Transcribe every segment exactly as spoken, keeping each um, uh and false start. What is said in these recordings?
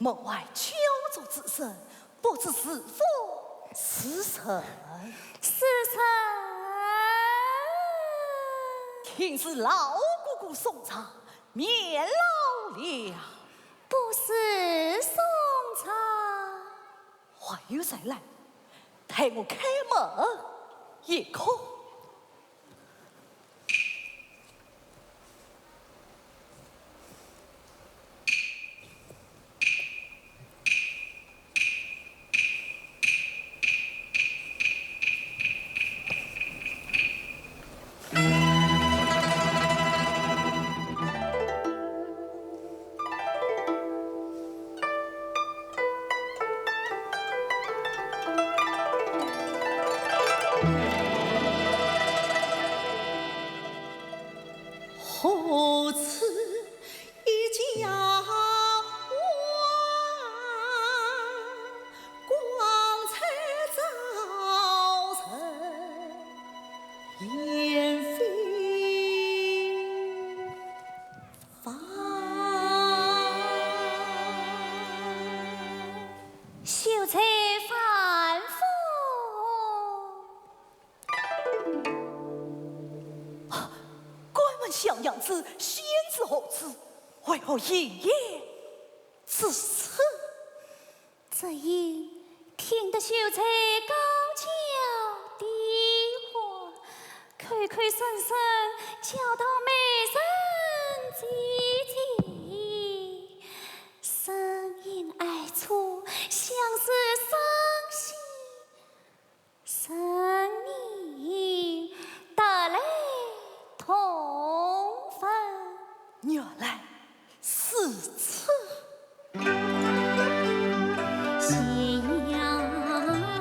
门外敲钟之声，不知是否是人？是人。听是老哥哥送茶，免劳了。不是送茶。还有谁来？待我开门一看。 何此一家欢，光彩照人眼飞芳。秀才范福。 敢问襄阳子，县治何处？为何莺莺至此？只因听得秀才高叫的话，口口声声叫道美人姐姐，声音哀促，像是伤心 声音带来痛恨。原来如此。夕阳花。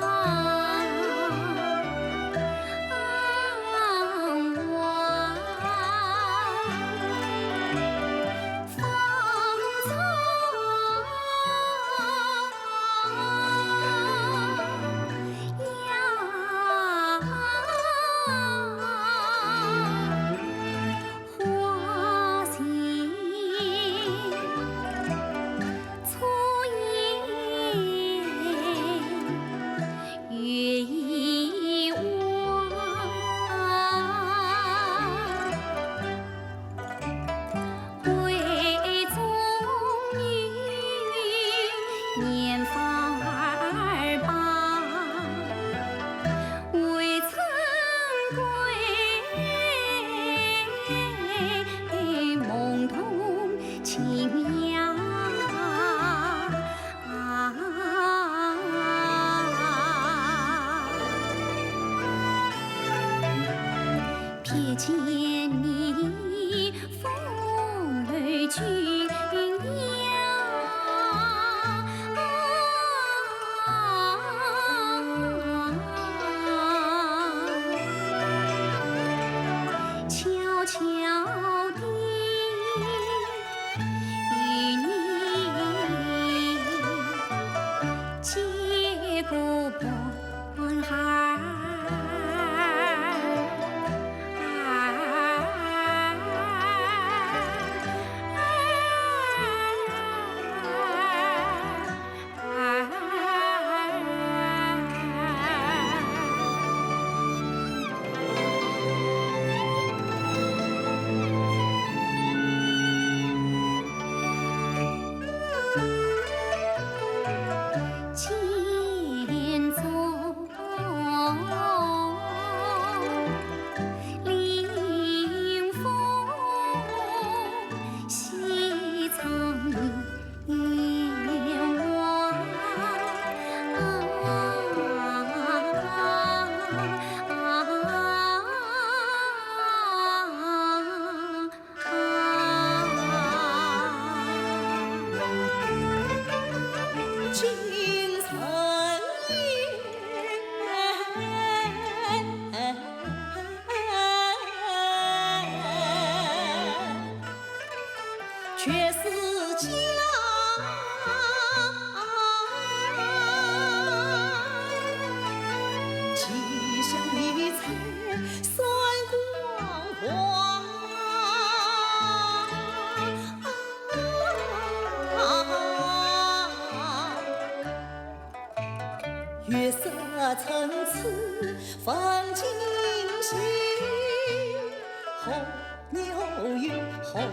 何日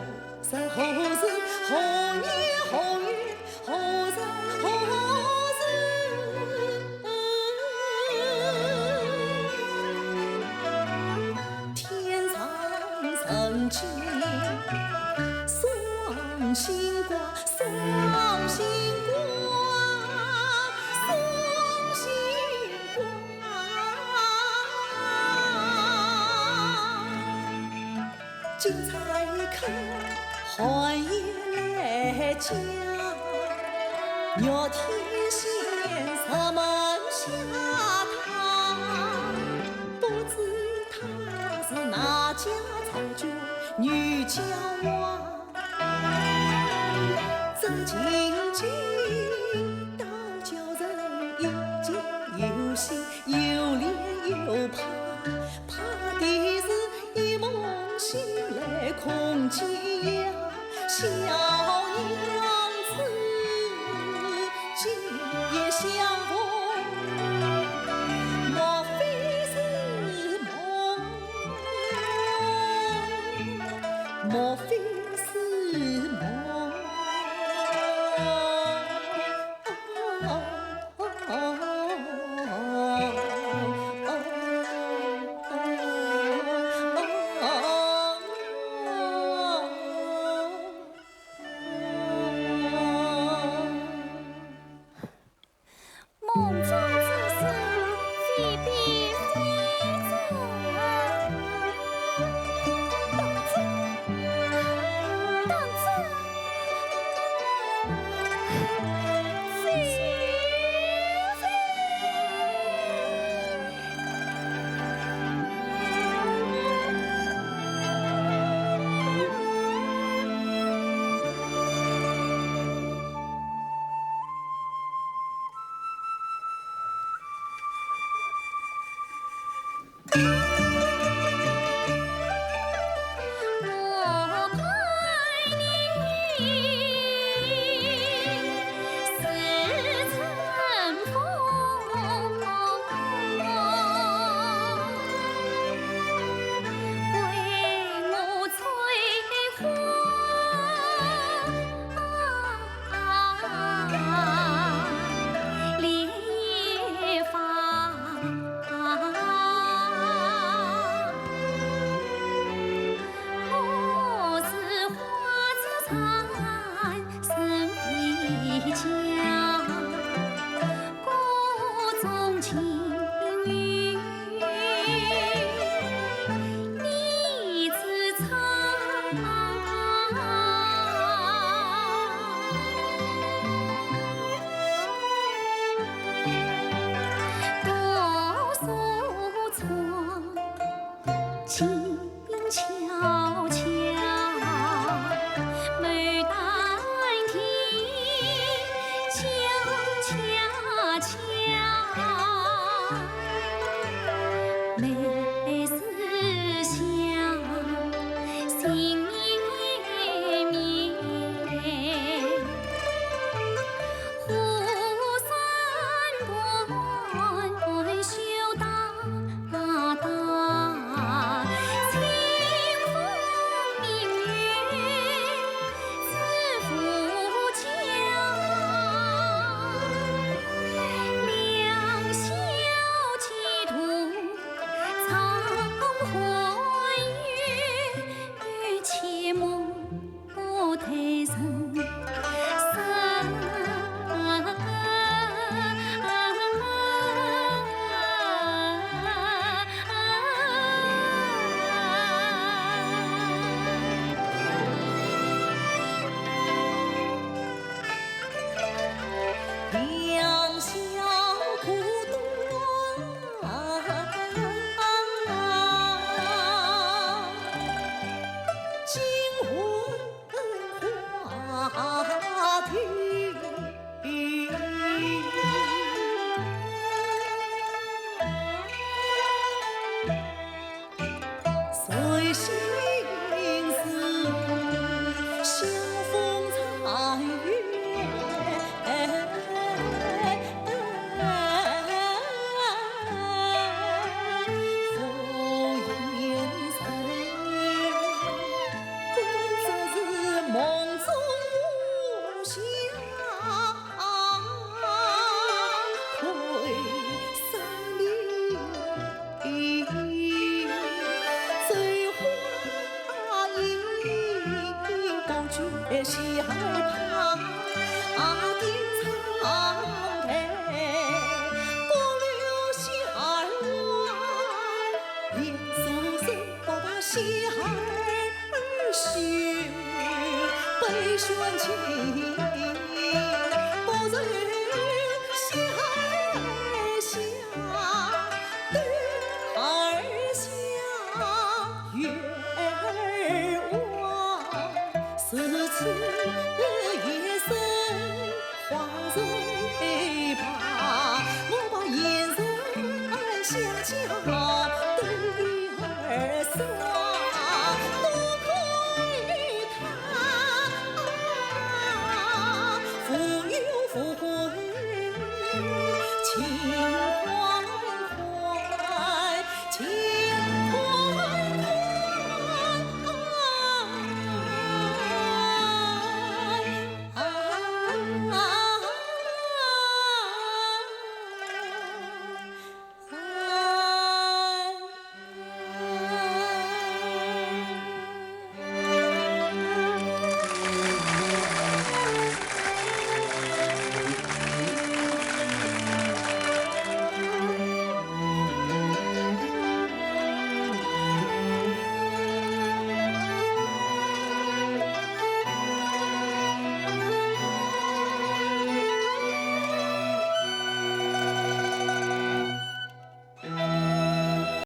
何时何年何月何日何时？天上人间双星光，双星光，双星光。 金钗钗寒夜来将，玉添仙入门下堂。不知她是哪家赵家女娇娃。 这情景倒叫人又惊又喜，又怜又怕。怕的是一梦醒来空见呀，小娘子今夜相逢，莫非是梦？ 莫非是梦？梦中之事，非比非真。当真，当真，非非。 静悄悄，牡丹亭，静悄悄，梅子香，心绵绵。绝喜儿怕，阿爹苍白，不留喜儿啊，连书信不把喜儿休，悲宣情，不留喜儿下。 对儿下冤枉，如此